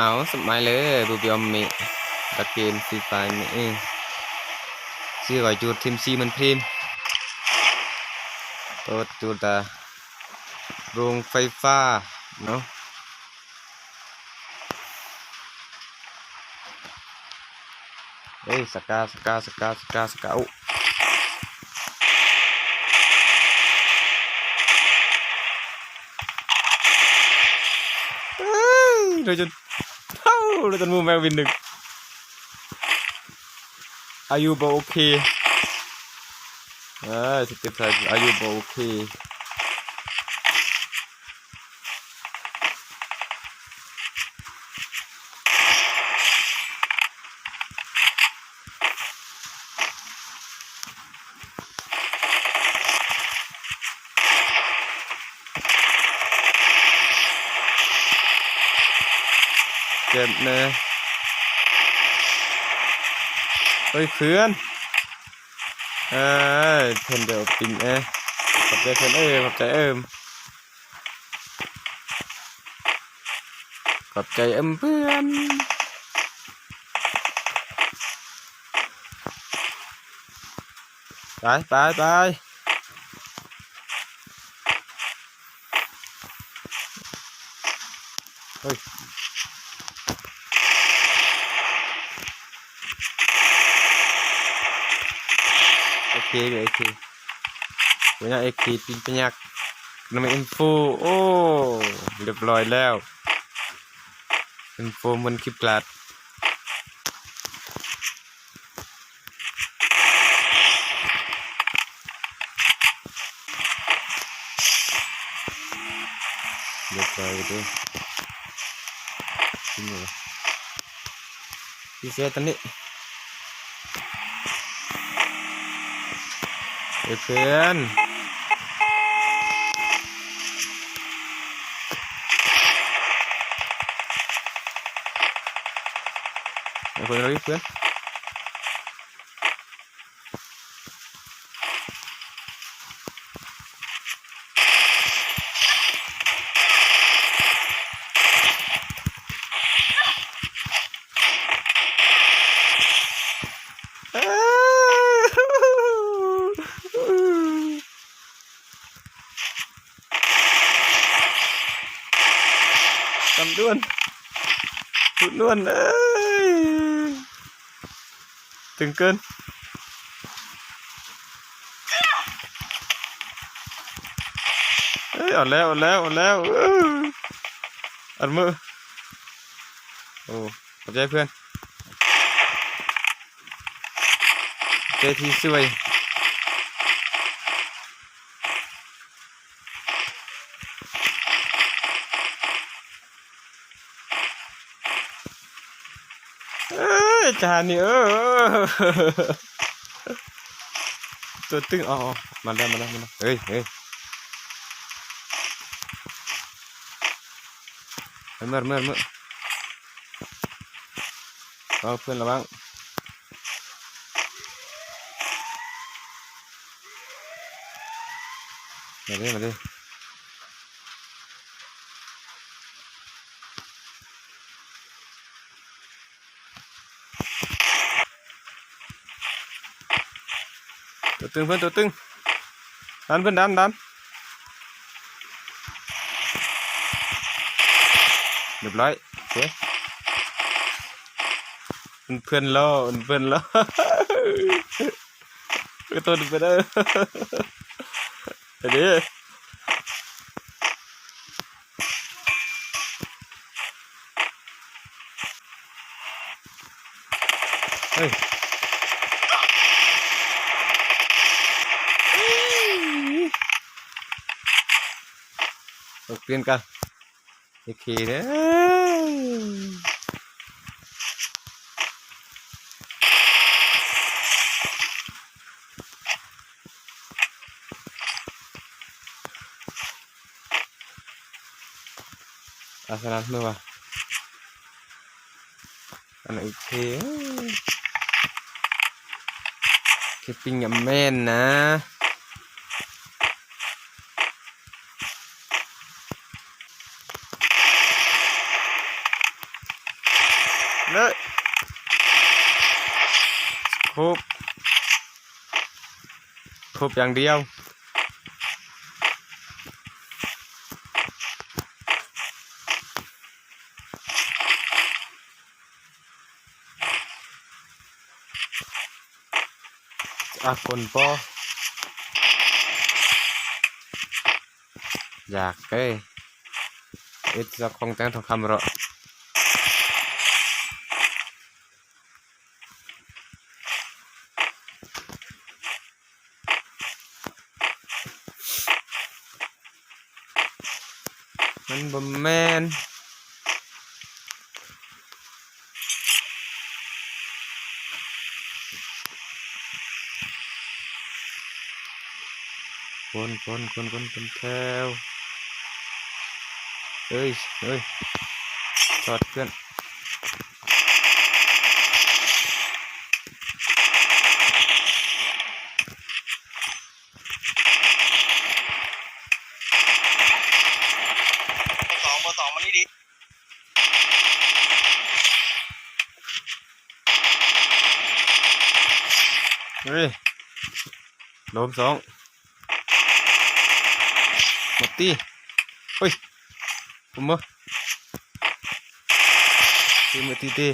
ເອົາ ສະບາຍເລີຍ ບຸບຍອມເມ ຕະເກນ ຟຣີຟາຍເມ ຊິກໍຈູດທີມຊີມັນພຣີມ ໂຕດຈູດຕາໂຮງໄຟຟ້າເນາະ. ເອີຍ ສະກາ ສະກາ ສະກາ ສະກາ ສະກາ ໂອ້ ເອີຍ ໂດນຈົນ ເອີຍ ໂດນຈົນໝູ່ແມວບິນໜຶ່ງ ອາຍຸບໍ່ໂອເຄ ເອີຍ ສະເກັດໃສ່ ອາຍຸບໍ່ໂອເຄ. ເຈັບແນ່ ເຮີ້ຍ ເພື່ອນ ເອີຍ ເພື່ອນ ດຽວປິງເອີຍ ຂອບໃຈເພື່ອນເອີຍ ຂອບໃຈເອີຍ. ຂອບໃຈເອີ່ມເພື່ອນ ໄປ ໄປ ໄປ ເຮີ້ຍ ໂອເຄ ໂອເຄ. ໂອ້ຍ ເອເຄ ປິງປະຍັກ ນຳເອັມໂຟ ໂອ້ ລຽບຮ້ອຍແລ້ວ ເອັມໂຟມັນຄິບກລາດ ລຽບຮ້ອຍເດີ ກິນເລີຍ ພິເສດຕອນນີ້ ເອີ ເພື່ອນ ເອີ ເພື່ອນ ເອີ ເພື່ອນ. ຕຳດວນ ທຸດນວນເອີຍ ຕຶງເກີນ ເອີຍ ເອົາແລ້ວ ເອົາແລ້ວ ເອົາແລ້ວ ເອີ ອັນມື ໂອ້ ຂອບໃຈເພື່ອນ ໃຈທີ່ຊ່ວຍ ເອີຍ ຈານນີ້ ເອີ ຕົວຕຶງ ເອົາ ເອົາ ມາແລ້ວ ມາແລ້ວ ມາແລ້ວ ເຮີ້ຍ ເຮີ້ຍ ເມືອ ເມືອ ເມືອ ເອົາ ເພື່ອນລະວັງ ມາເດີ ມາເດີ. ຕົວຕຶງເພື່ອນ ຕົວຕຶງ ດັນເພື່ອນ ດັນ ດັນ ລຽບຮ້ອຍ ໂອເຄ ເພື່ອນລໍ ເພື່ອນລໍ ເອີ ຕົວເພື່ອນ ເອີ ໄປເດີ. ເຮີ້ຍ ເອົາປ່ຽນກັນ ເອເຄເດີ. ອາສະນັດເມື່ອວາ ອັນໂອເຄ ເຄປິງຍາແມ່ນນະ. ເລີຍ ຄົບ ຄົບຢ່າງດຽວ. ອາ ຄົນບໍ່ຢາກເດ້ ເຮັດເຈົ້າຂອງແຕ່ງທອງຄຳເນາະ. ມັນບໍ່ແມ່ນ ຄົນ ຄົນ ຄົນ ຄົນເປັນແຖວ ເອີຍ ເອີຍ ຈອດເພື່ອນ. ເຮີ້ຍ ໂດມສອງ ໝົດຕິ ເຮີ້ຍ ປຸມເມີ ຕີ ມາຕີ ຕີ.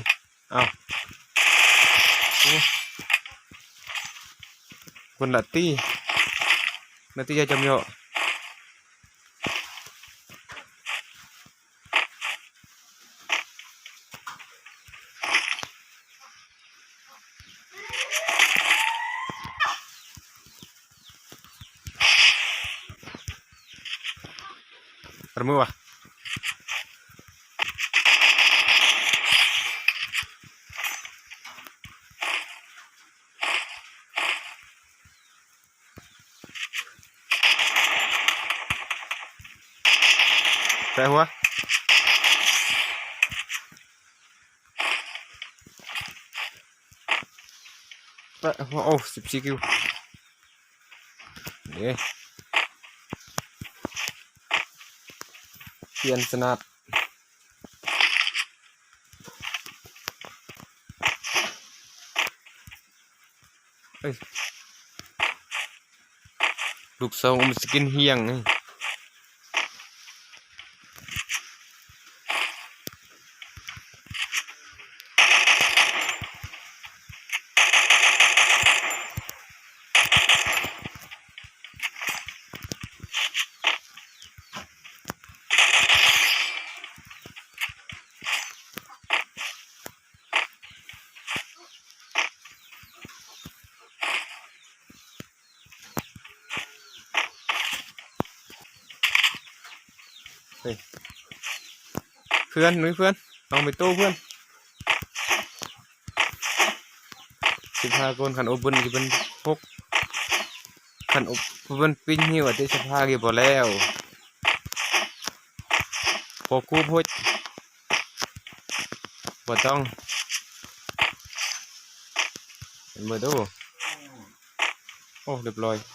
ອ້າວ ໂອ້ ຄົນລະຕີ ນາຕີຢ່າຈຳເຍາະ. ປະມືວະ ແປະຫົວ ແປະຫົວ ໂອ້ ສິບສີ່ຄິວ ເດ້ ປ່ຽນສະໜາດ ເອີຍ ລູກສອງມັນສະກິນຫ່ຽງ. ເຮີ້ຍ ເພື່ອນ ເພື່ອນ ລອງໄປໂຕ້ເພື່ອນ ສິບຫ້າຄົນ ຄັນອົບເບິ່ງຊິເປັນຫົກ ຄັນອົບເບິ່ງປີ້ງຫິ້ວອາດຈະສິບຫ້າກໍບໍ່ແລ້ວ ພໍກູບໂພດ ບໍ່ຕ້ອງ ເຫັນບໍ່ດູ ໂອ້ ຮຽບຮ້ອຍ.